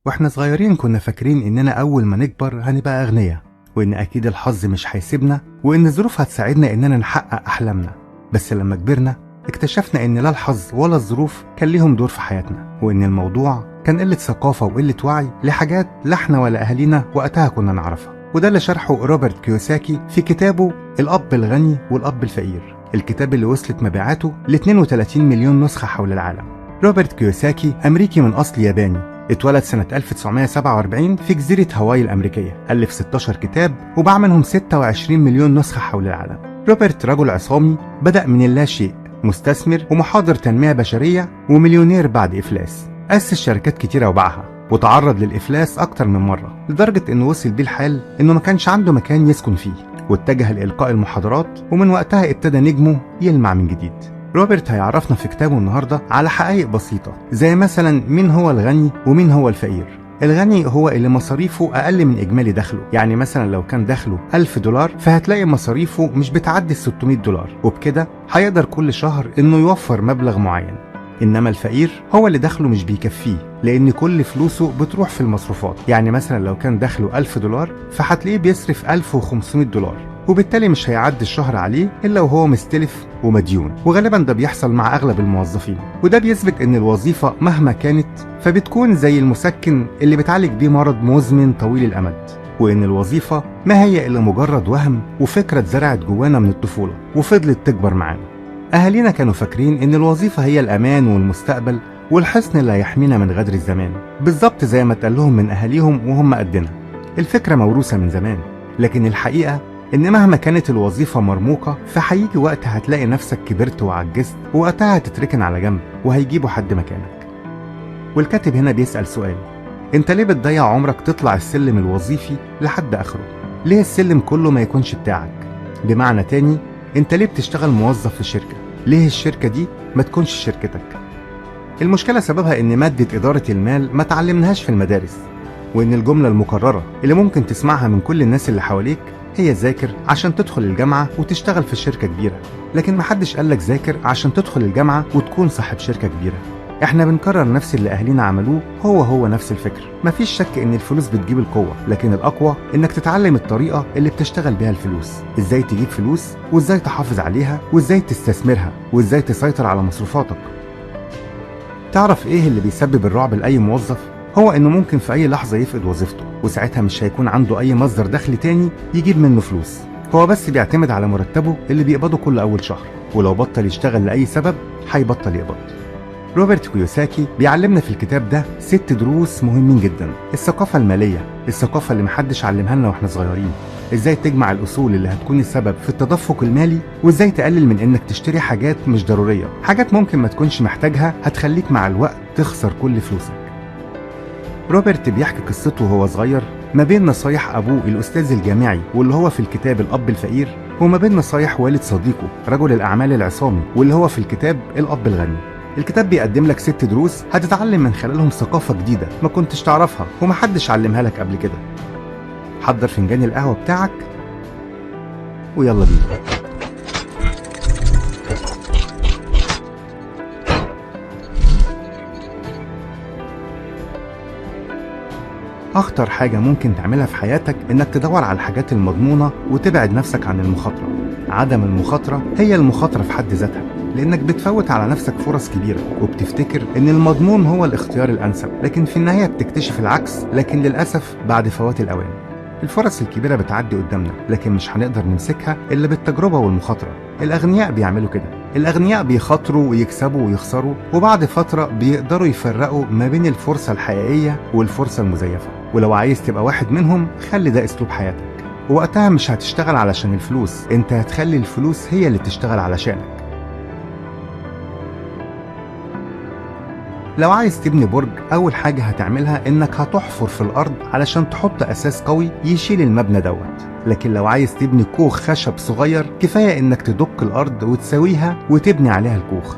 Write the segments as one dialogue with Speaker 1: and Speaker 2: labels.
Speaker 1: واحنا صغيرين كنا فاكرين اننا اول ما نكبر هنبقى اغنياء، وان اكيد الحظ مش هيسيبنا، وان الظروف هتساعدنا اننا نحقق احلامنا. بس لما كبرنا اكتشفنا ان لا الحظ ولا الظروف كان ليهم دور في حياتنا، وان الموضوع كان قلة ثقافة وقلة وعي لحاجات لا احنا ولا اهالينا وقتها كنا نعرفها. وده اللي شرحه روبرت كيوساكي في كتابه الأب الغني والأب الفقير، الكتاب اللي وصلت مبيعاته ل 32 مليون نسخة حول العالم. روبرت كيوساكي أمريكي من أصل ياباني، اتولد سنة 1947 في جزيرة هاواي الأمريكية، ألف 16 كتاب وباع منهم 26 مليون نسخة حول العالم. روبرت رجل عصامي بدأ من اللا شيء، مستثمر ومحاضر تنمية بشرية ومليونير بعد إفلاس، أسس شركات كتيرة وباعها، وتعرض للإفلاس أكتر من مرة، لدرجة إنه وصل بيه الحال إنه ما كانش عنده مكان يسكن فيه، واتجه لإلقاء المحاضرات، ومن وقتها ابتدى نجمه يلمع من جديد. روبرت هيعرفنا في كتابه النهاردة على حقائق بسيطة، زي مثلا مين هو الغني ومين هو الفقير. الغني هو اللي مصاريفه أقل من إجمالي دخله، يعني مثلا لو كان دخله $1000 فهتلاقي مصاريفه مش بتعدي $600، وبكده هيقدر كل شهر إنه يوفر مبلغ معين. إنما الفقير هو اللي دخله مش بيكفيه، لأن كل فلوسه بتروح في المصروفات، يعني مثلا لو كان دخله $1000 فهتلاقيه بيصرف $1500، وبالتالي مش هيعدي الشهر عليه إلا وهو مستلف ومديون، وغالبا ده بيحصل مع أغلب الموظفين. وده بيثبت إن الوظيفة مهما كانت فبتكون زي المسكن اللي بتعالج بيه مرض مزمن طويل الأمد، وإن الوظيفة ما هي إلا مجرد وهم وفكرة اتزرعت جوانا من الطفولة وفضلت تكبر معانا. أهالينا كانوا فاكرين إن الوظيفة هي الأمان والمستقبل والحصن اللي هيحمينا من غدر الزمان، بالظبط زي ما اتقال لهم من أهاليهم وهم قدنا. الفكرة موروثة من زمان، لكن الحقيقة إن مهما كانت الوظيفة مرموقة فهيجي وقت هتلاقي نفسك كبرت وعجزت، ووقتها هتتركن على جنب وهيجيبوا حد مكانك. والكاتب هنا بيسأل سؤال: أنت ليه بتضيع عمرك تطلع السلم الوظيفي لحد آخره؟ ليه السلم كله ما يكونش بتاعك؟ بمعنى تاني، أنت ليه بتشتغل موظف في شركة؟ ليه الشركة دي ما تكونش شركتك؟ المشكلة سببها إن مادة إدارة المال ما تعلمناهاش في المدارس، وإن الجملة المكررة اللي ممكن تسمعها من كل الناس اللي حواليك هي ذاكر عشان تدخل الجامعة وتشتغل في شركة كبيرة، لكن محدش قالك ذاكر عشان تدخل الجامعة وتكون صاحب شركة كبيرة. احنا بنكرر نفس اللي أهالينا عملوه، هو نفس الفكر. مفيش شك إن الفلوس بتجيب القوة، لكن الأقوى إنك تتعلم الطريقة اللي بتشتغل بيها الفلوس، إزاي تجيب فلوس وإزاي تحافظ عليها وإزاي تستثمرها وإزاي تسيطر على مصروفاتك. تعرف إيه اللي بيسبب الرعب لأي موظف؟ هو إنه ممكن في أي لحظة يفقد وظيفته، وساعتها مش هيكون عنده أي مصدر دخل تاني يجيب منه فلوس. هو بس بيعتمد على مرتبه اللي بيقبضه كل أول شهر، ولو بطل يشتغل لأي سبب هيبطل يقبض. روبرت كيوساكي بيعلمنا في الكتاب ده 6 دروس مهمين جدا: الثقافة المالية، الثقافة اللي محدش علمها لنا واحنا صغيرين، ازاي تجمع الأصول اللي هتكون السبب في التدفق المالي، وازاي تقلل من انك تشتري حاجات مش ضرورية، حاجات ممكن ما تكونش محتاجها هتخليك مع الوقت تخسر كل فلوسك. روبرت بيحكي قصته وهو صغير ما بين نصايح أبوه الأستاذ الجامعي واللي هو في الكتاب الأب الفقير، وما بين نصايح والد صديقه رجل الأعمال العصامي واللي هو في الكتاب الأب الغني. الكتاب بيقدم لك 6 دروس هتتعلم من خلالهم ثقافة جديدة ما كنتش تعرفها ومحدش علمها لك قبل كده. حضر فنجان القهوة بتاعك ويلا بينا. أخطر حاجة ممكن تعملها في حياتك إنك تدور على الحاجات المضمونة وتبعد نفسك عن المخاطرة. عدم المخاطرة هي المخاطرة في حد ذاتها، لأنك بتفوت على نفسك فرص كبيرة وبتفتكر إن المضمون هو الاختيار الأنسب، لكن في النهاية بتكتشف العكس، لكن للأسف بعد فوات الأوان. الفرص الكبيرة بتعدي قدامنا، لكن مش هنقدر نمسكها إلا بالتجربة والمخاطرة. الأغنياء بيعملوا كده، الأغنياء بيخاطروا ويكسبوا ويخسروا، وبعد فترة بيقدروا يفرقوا ما بين الفرصة الحقيقية والفرصة المزيفة. ولو عايز تبقى واحد منهم خلي ده أسلوب حياتك، ووقتها مش هتشتغل علشان الفلوس، انت هتخلي الفلوس هي اللي تشتغل علشانك. لو عايز تبني برج، أول حاجة هتعملها إنك هتحفر في الأرض علشان تحط أساس قوي يشيل المبنى دوت. لكن لو عايز تبني كوخ خشب صغير، كفاية إنك تدق الأرض وتساويها وتبني عليها الكوخ.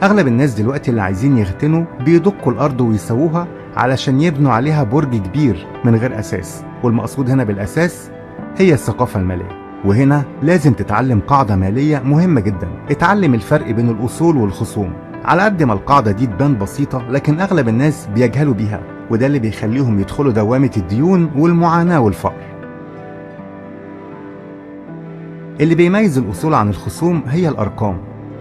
Speaker 1: أغلب الناس دلوقتي اللي عايزين يغتنوا بيدقوا الأرض ويسووها علشان يبنوا عليها برج كبير من غير أساس، والمقصود هنا بالأساس هي الثقافة المالية. وهنا لازم تتعلم قاعدة مالية مهمة جدا، اتعلم الفرق بين الأصول والخصوم. على قد ما القاعدة دي تبان بسيطة، لكن أغلب الناس بيجهلوا بيها. وده اللي بيخليهم يدخلوا دوامة الديون والمعاناة والفقر. اللي بيميز الأصول عن الخصوم هي الأرقام،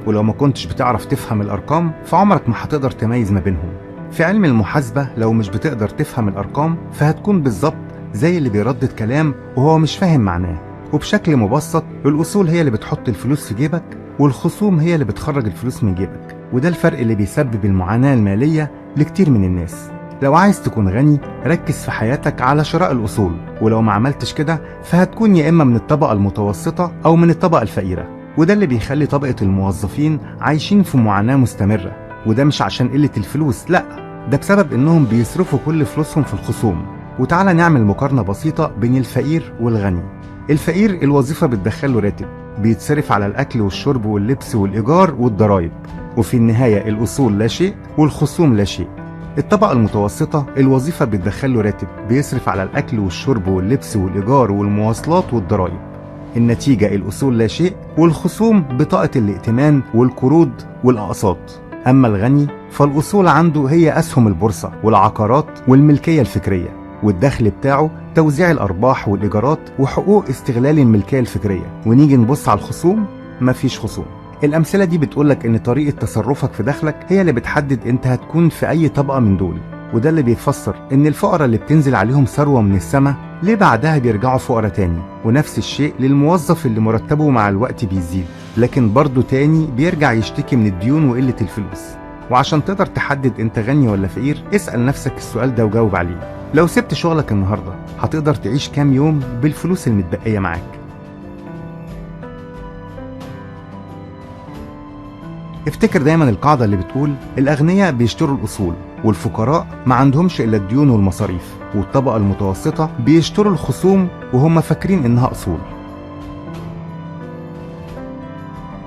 Speaker 1: ولو ما كنتش بتعرف تفهم الأرقام فعمرك ما هتقدر تميز ما بينهم. في علم المحاسبة لو مش بتقدر تفهم الأرقام فهتكون بالظبط زي اللي بيردد كلام وهو مش فاهم معناه. وبشكل مبسط، الأصول هي اللي بتحط الفلوس في جيبك، والخصوم هي اللي بتخرج الفلوس من جيبك، وده الفرق اللي بيسبب المعاناة المالية لكتير من الناس. لو عايز تكون غني ركز في حياتك على شراء الأصول، ولو ما عملتش كده فهتكون يا إما من الطبقة المتوسطة أو من الطبقة الفقيرة، وده اللي بيخلي طبقة الموظفين عايشين في معاناة مستمرة. وده مش عشان قلة الفلوس، لأ، ده بسبب إنهم بيصرفوا كل فلوسهم في الخصوم. وتعالى نعمل مقارنة بسيطة بين الفقير والغني. الفقير الوظيفة بتدخله راتب بيتصرف على الأكل والشرب واللبس والإيجار والضرايب، وفي النهاية الأصول لا شيء والخصوم لا شيء. الطبقة المتوسطة الوظيفة بتدخله راتب بيصرف على الأكل والشرب واللبس والإيجار والمواصلات والضرايب. النتيجة الأصول لا شيء والخصوم بطاقة الائتمان والقروض والأقساط. أما الغني فالأصول عنده هي أسهم البورصة والعقارات والملكية الفكرية، والدخل بتاعه توزيع الأرباح والإيجارات وحقوق استغلال الملكية الفكرية. ونيجي نبص على الخصوم، مفيش خصوم. الأمثلة دي بتقولك إن طريقة تصرفك في دخلك هي اللي بتحدد أنت هتكون في أي طبقة من دول، وده اللي بيفسر إن الفقراء اللي بتنزل عليهم ثروة من السماء ليه بعدها بيرجعوا فقراء تاني. ونفس الشيء للموظف اللي مرتبه مع الوقت بيزيد، لكن برضه تاني بيرجع يشتكي من الديون وقلة الفلوس. وعشان تقدر تحدد أنت غني ولا فقير اسأل نفسك السؤال ده وجاوب عليه. لو سبت شغلك النهاردة هتقدر تعيش كام يوم بالفلوس المتبقية معاك؟ افتكر دايما القاعدة اللي بتقول الأغنياء بيشتروا الأصول، والفقراء ما عندهمش إلا الديون والمصاريف، والطبقة المتوسطة بيشتروا الخصوم وهم فاكرين إنها أصول.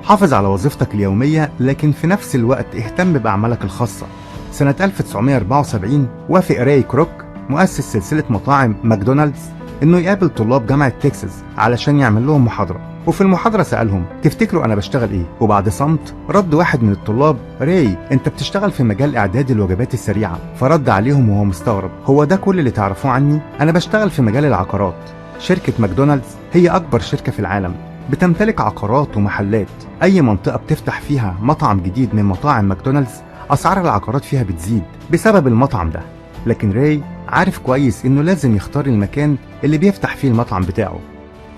Speaker 1: حافظ على وظيفتك اليومية، لكن في نفس الوقت اهتم بأعمالك الخاصة. سنة 1974 وافق راي كروك مؤسس سلسلة مطاعم ماكدونالدز إنه يقابل طلاب جامعة تكساس علشان يعمل لهم محاضرة. وفي المحاضرة سألهم تفتكروا أنا بشتغل إيه؟ وبعد صمت رد واحد من الطلاب، راي أنت بتشتغل في مجال إعداد الوجبات السريعة. فرد عليهم وهو مستغرب، هو ده كل اللي تعرفوه عني؟ أنا بشتغل في مجال العقارات. شركة ماكدونالدز هي أكبر شركة في العالم، بتمتلك عقارات ومحلات. أي منطقة بتفتح فيها مطعم جديد من مطاعم ماكدونالدز أسعار العقارات فيها بتزيد بسبب المطعم ده. لكن راي عارف كويس إنه لازم يختار المكان اللي بيفتح فيه المطعم بتاعه.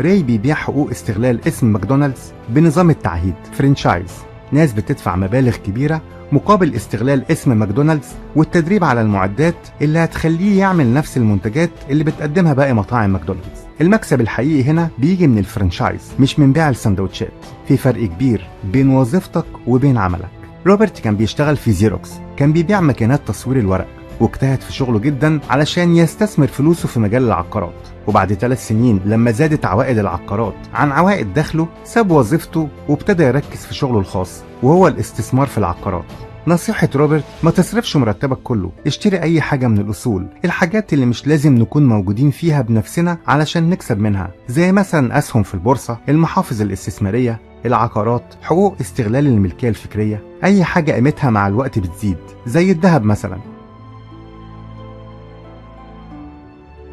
Speaker 1: راي بيبيع حقوق استغلال اسم ماكدونالدز بنظام التعهيد franchise. ناس بتدفع مبالغ كبيرة مقابل استغلال اسم ماكدونالدز والتدريب على المعدات اللي هتخليه يعمل نفس المنتجات اللي بتقدمها باقي مطاعم ماكدونالدز. المكسب الحقيقي هنا بيجي من ال franchise مش من بيع السندوتشات. في فرق كبير بين وظيفتك وبين عملك. روبرت كان بيشتغل في زيروكس، كان بيبيع ماكينات تصوير الورق، واجتهد في شغله جدا علشان يستثمر فلوسه في مجال العقارات. وبعد 3 سنين لما زادت عوائد العقارات عن عوائد دخله ساب وظيفته وابتدى يركز في شغله الخاص وهو الاستثمار في العقارات. نصيحة روبرت، ما تصرفش مرتبك كله، اشتري أي حاجة من الأصول، الحاجات اللي مش لازم نكون موجودين فيها بنفسنا علشان نكسب منها، زي مثلا أسهم في البورصة، المحافظ الاستثمارية، العقارات، حقوق استغلال الملكية الفكرية، أي حاجة قيمتها مع الوقت بتزيد زي الذهب مثلا.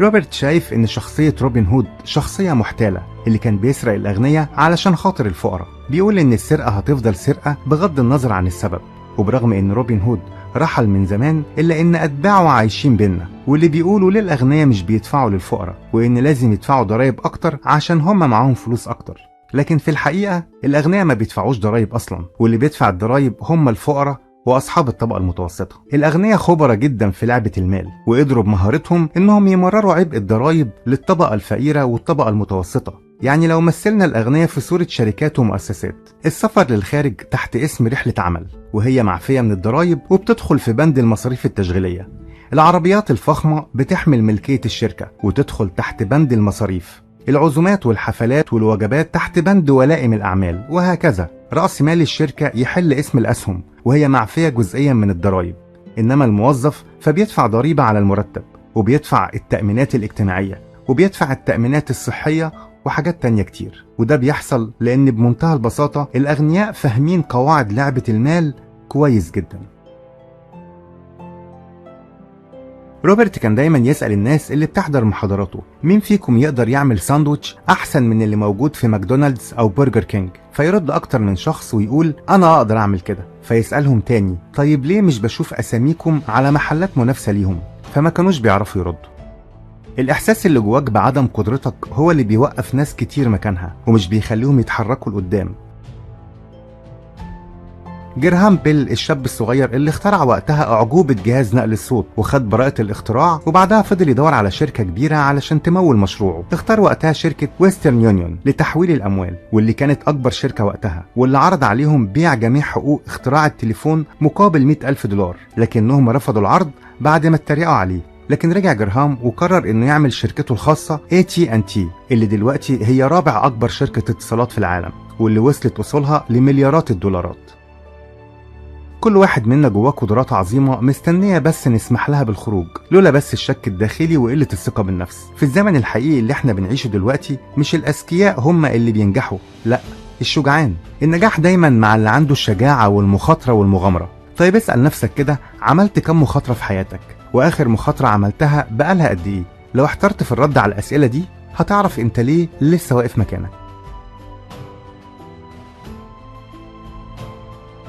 Speaker 1: روبرت شايف إن شخصية روبن هود شخصية محتالة اللي كان بيسرق الأغنياء علشان خاطر الفقراء. بيقول إن السرقة هتفضل سرقة بغض النظر عن السبب، وبرغم إن روبن هود رحل من زمان إلا إن أتباعه عايشين بينا، واللي بيقولوا ليه الأغنياء مش بيدفعوا للفقراء وإن لازم يدفعوا ضرايب أكتر عشان هم معاهم فلوس أكتر. لكن في الحقيقة الأغنياء ما بيدفعوش ضرايب أصلا، واللي بيدفع الضرايب هم الفقراء وأصحاب الطبقة المتوسطة. الأغنياء خبرة جدا في لعبة المال، وقدروا بمهارتهم إنهم يمرروا عبء الضرايب للطبقة الفقيرة والطبقة المتوسطة. يعني لو مثلنا الأغنياء في صورة شركات ومؤسسات، السفر للخارج تحت اسم رحلة عمل وهي معفية من الضرايب وبتدخل في بند المصاريف التشغيلية. العربيات الفخمة بتحمل ملكية الشركة وتدخل تحت بند المصاريف. العزومات والحفلات والوجبات تحت بند ولائم الأعمال، وهكذا. رأس مال الشركة يحل اسم الأسهم وهي معفية جزئيا من الضرائب، إنما الموظف فبيدفع ضريبة على المرتب، وبيدفع التأمينات الاجتماعية، وبيدفع التأمينات الصحية وحاجات تانية كتير. وده بيحصل لأن بمنتهى البساطة الأغنياء فاهمين قواعد لعبة المال كويس جدا. روبرت كان دايما يسأل الناس اللي بتحضر محاضراته، مين فيكم يقدر يعمل ساندويتش أحسن من اللي موجود في ماكدونالدز أو برجر كينج؟ فيرد أكتر من شخص ويقول أنا أقدر أعمل كده. فيسألهم تاني، طيب ليه مش بشوف أساميكم على محلات منافسة ليهم؟ فما كانوش بيعرفوا يردوا. الإحساس اللي جواك بعدم قدرتك هو اللي بيوقف ناس كتير مكانها ومش بيخليهم يتحركوا لقدام. جرهام بيل الشاب الصغير اللي اخترع وقتها أعجوبة جهاز نقل الصوت وخد براءة الاختراع، وبعدها فضل يدور على شركة كبيرة علشان تمول مشروعه. اختار وقتها شركة ويسترن يونيون لتحويل الأموال، واللي كانت أكبر شركة وقتها، واللي عرض عليهم بيع جميع حقوق اختراع التليفون مقابل $100,000، لكنهم رفضوا العرض بعد ما اتريقوا عليه. لكن رجع جرهام وقرر انه يعمل شركته الخاصة AT&T اللي دلوقتي هي رابع أكبر شركة اتصالات في العالم، واللي وصلت أصولها لمليارات الدولارات. كل واحد منا جواه قدرات عظيمة مستنية بس نسمح لها بالخروج، لولا بس الشك الداخلي وقلة الثقة بالنفس. في الزمن الحقيقي اللي احنا بنعيشه دلوقتي مش الأذكياء هم اللي بينجحوا، لا، الشجعان. النجاح دايما مع اللي عنده الشجاعة والمخاطرة والمغامرة. طيب اسأل نفسك كده، عملت كم مخاطرة في حياتك؟ وآخر مخاطرة عملتها بقالها قد إيه؟ لو احترت في الرد على الأسئلة دي هتعرف انت ليه لسه واقف مكانك.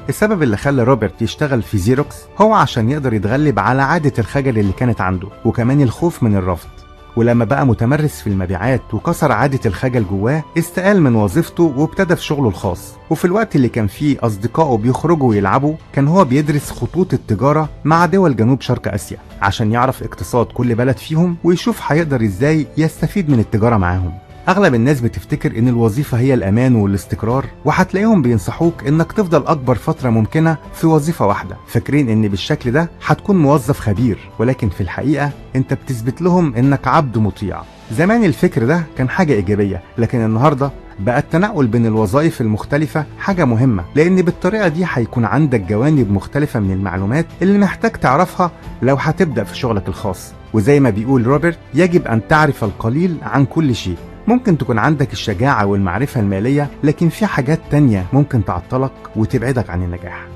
Speaker 1: السبب اللي خلى روبرت يشتغل في زيروكس هو عشان يقدر يتغلب على عادة الخجل اللي كانت عنده، وكمان الخوف من الرفض. ولما بقى متمرس في المبيعات وكسر عادة الخجل جواه، استقال من وظيفته وابتدى في شغله الخاص. وفي الوقت اللي كان فيه أصدقائه بيخرجوا ويلعبوا، كان هو بيدرس خطوط التجارة مع دول جنوب شرق آسيا عشان يعرف اقتصاد كل بلد فيهم ويشوف هيقدر ازاي يستفيد من التجارة معاهم. أغلب الناس بتفتكر إن الوظيفة هي الأمان والاستقرار، وهتلاقيهم بينصحوك إنك تفضل أكبر فترة ممكنة في وظيفة واحدة، فاكرين إن بالشكل ده هتكون موظف خبير، ولكن في الحقيقة أنت بتثبت لهم إنك عبد مطيع. زمان الفكر ده كان حاجة إيجابية، لكن النهاردة بقى التنقل بين الوظائف المختلفة حاجة مهمة، لأن بالطريقة دي هيكون عندك جوانب مختلفة من المعلومات اللي محتاج تعرفها لو هتبدأ في شغلك الخاص. وزي ما بيقول روبرت، يجب أن تعرف القليل عن كل شيء. ممكن تكون عندك الشجاعة والمعرفة المالية، لكن في حاجات تانية ممكن تعطلك وتبعدك عن النجاح.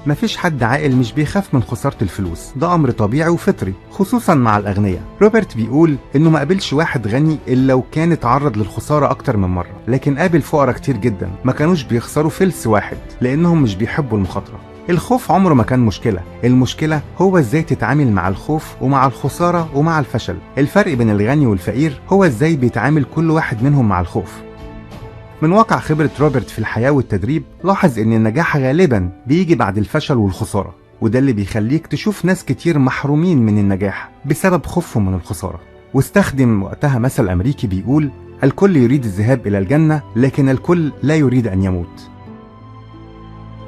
Speaker 1: مفيش حد عاقل مش بيخاف من خسارة الفلوس، ده أمر طبيعي وفطري، خصوصا مع الأغنياء. روبرت بيقول إنه ما قابلش واحد غني إلا لو كان اتعرض للخسارة أكتر من مرة، لكن قابل فقراء كتير جدا ما كانوش بيخسروا فلس واحد لأنهم مش بيحبوا المخاطرة. الخوف عمره ما كان مشكلة، المشكلة هو ازاي تتعامل مع الخوف ومع الخسارة ومع الفشل. الفرق بين الغني والفقير هو ازاي بيتعامل كل واحد منهم مع الخوف. من واقع خبرة روبرت في الحياة والتدريب، لاحظ ان النجاح غالبا بيجي بعد الفشل والخسارة، وده اللي بيخليك تشوف ناس كتير محرومين من النجاح بسبب خوفهم من الخسارة. واستخدم وقتها مثل أمريكي بيقول: الكل يريد الذهاب إلى الجنة، لكن الكل لا يريد أن يموت.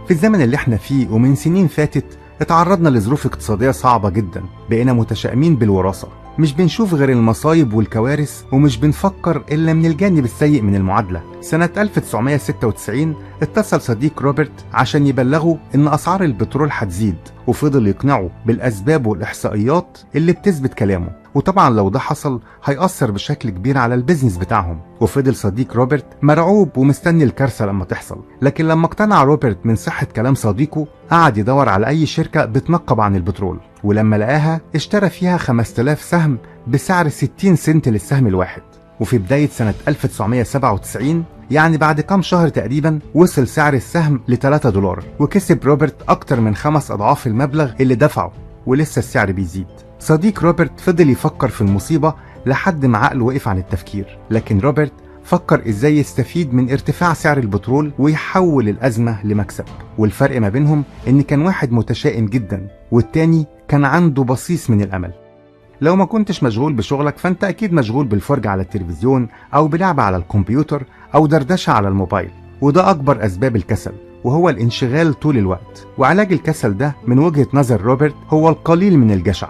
Speaker 1: في الزمن اللي احنا فيه ومن سنين فاتت اتعرضنا لظروف اقتصادية صعبة جدا، بقينا متشائمين بالوراثة، مش بنشوف غير المصايب والكوارث، ومش بنفكر إلا من الجانب السيء من المعادلة. سنة 1996 اتصل صديق روبرت عشان يبلغه إن أسعار البترول هتزيد، وفضل يقنعه بالأسباب والإحصائيات اللي بتثبت كلامه، وطبعا لو ده حصل هيأثر بشكل كبير على ال business بتاعهم. وفضل صديق روبرت مرعوب ومستني الكارثة لما تحصل، لكن لما اقتنع روبرت من صحة كلام صديقه قعد يدور على أي شركة بتنقب عن البترول، ولما لقاها اشترى فيها 5000 سهم بسعر 60 سنت للسهم الواحد. وفي بداية سنة 1997، يعني بعد كام شهر تقريبا، وصل سعر السهم ل $3، وكسب روبرت أكتر من 5 أضعاف المبلغ اللي دفعه، ولسه السعر بيزيد. صديق روبرت فضل يفكر في المصيبة لحد ما عقله وقف عن التفكير، لكن روبرت فكر ازاي يستفيد من ارتفاع سعر البترول ويحول الأزمة لمكسب. والفرق ما بينهم ان كان واحد متشائم جدا والتاني كان عنده بصيص من الأمل. لو ما كنتش مشغول بشغلك فانت اكيد مشغول بالفرجة على التلفزيون او بلعبة على الكمبيوتر او دردشة على الموبايل، وده اكبر اسباب الكسل، وهو الانشغال طول الوقت. وعلاج الكسل ده من وجهة نظر روبرت هو القليل من الجشع.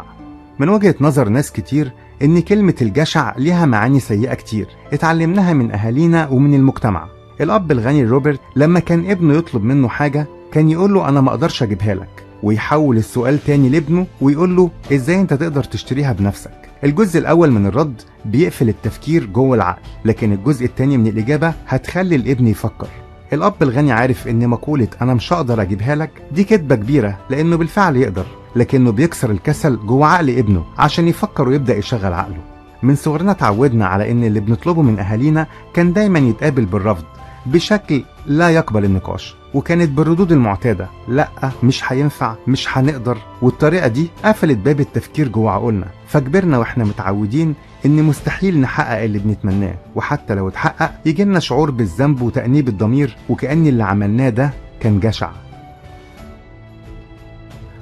Speaker 1: من وجهة نظر ناس كتير إن كلمة الجشع ليها معاني سيئة كتير اتعلمناها من أهالينا ومن المجتمع. الأب الغني روبرت لما كان ابنه يطلب منه حاجة كان يقول له أنا ما أقدرش أجيبها لك، ويحول السؤال تاني لابنه ويقول له إزاي أنت تقدر تشتريها بنفسك. الجزء الأول من الرد بيقفل التفكير جوه العقل، لكن الجزء التاني من الإجابة هتخلي الابن يفكر. الأب الغني عارف إن مقولة أنا مش هقدر أجيبها لك دي كدبة كبيرة، لأنه بالفعل يقدر، لكنه بيكسر الكسل جوه عقل ابنه عشان يفكر ويبدأ يشغل عقله. من صغرنا تعودنا على إن اللي بنطلبه من أهالينا كان دايما يتقابل بالرفض بشكل لا يقبل النقاش، وكانت بالردود المعتادة: لأ، مش هينفع، مش هنقدر. والطريقة دي قفلت باب التفكير جوه عقولنا، فكبرنا واحنا متعودين إن مستحيل نحقق اللي بنتمناه، وحتى لو اتحقق يجيلنا شعور بالذنب وتأنيب الضمير، وكأن اللي عملناه ده كان جشع.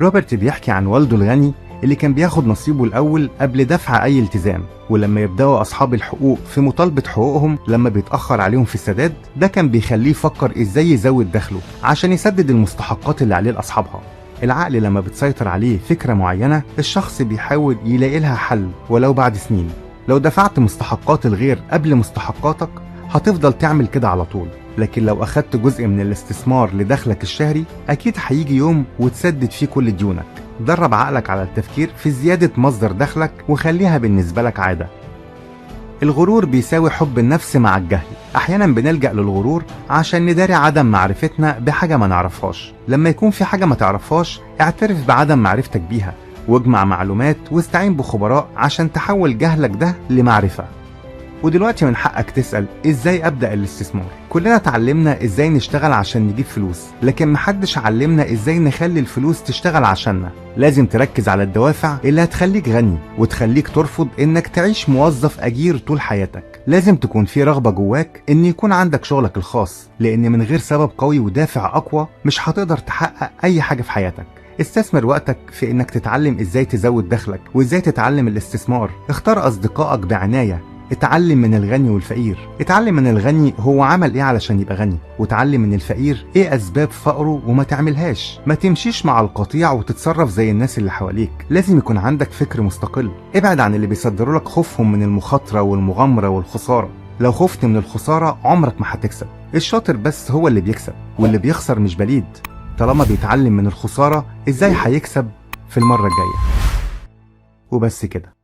Speaker 1: روبرت بيحكي عن والده الغني اللي كان بياخد نصيبه الأول قبل دفع أي التزام، ولما يبدأوا أصحاب الحقوق في مطالبة حقوقهم لما بيتأخر عليهم في السداد، ده كان بيخليه يفكر إزاي يزود دخله عشان يسدد المستحقات اللي عليه لأصحابها. العقل لما بتسيطر عليه فكرة معينة، الشخص بيحاول يلاقي لها حل ولو بعد سنين. لو دفعت مستحقات الغير قبل مستحقاتك هتفضل تعمل كده على طول، لكن لو أخدت جزء من الاستثمار لدخلك الشهري أكيد هيجي يوم وتسدد فيه كل ديونك. درب عقلك على التفكير في زيادة مصدر دخلك وخليها بالنسبة لك عادة. الغرور بيساوي حب النفس مع الجهل. أحيانا بنلجأ للغرور عشان نداري عدم معرفتنا بحاجة ما نعرفهاش. لما يكون في حاجة ما تعرفهاش اعترف بعدم معرفتك بيها، واجمع معلومات واستعين بخبراء عشان تحول جهلك ده لمعرفة. ودلوقتي من حقك تسأل ازاي أبدأ الاستثمار؟ كلنا اتعلمنا ازاي نشتغل عشان نجيب فلوس، لكن محدش علمنا ازاي نخلي الفلوس تشتغل عشاننا. لازم تركز على الدوافع اللي هتخليك غني وتخليك ترفض انك تعيش موظف أجير طول حياتك. لازم تكون في رغبة جواك ان يكون عندك شغلك الخاص، لان من غير سبب قوي ودافع أقوى مش هتقدر تحقق أي حاجة في حياتك. استثمر وقتك في انك تتعلم ازاي تزود دخلك وازاي تتعلم الاستثمار. اختار أصدقائك بعناية. اتعلم من الغني والفقير. اتعلم من الغني هو عمل ايه علشان يبقى غني، وتعلم من الفقير ايه اسباب فقره وما تعملهاش. ما تمشيش مع القطيع وتتصرف زي الناس اللي حواليك. لازم يكون عندك فكر مستقل. ابعد عن اللي بيصدروا لك خوفهم من المخاطرة والمغامرة والخسارة. لو خفت من الخسارة عمرك ما هتكسب. الشاطر بس هو اللي بيكسب، واللي بيخسر مش بليد. طالما بيتعلم من الخسارة ازاي هيكسب في المرة الجاية. وبس كده.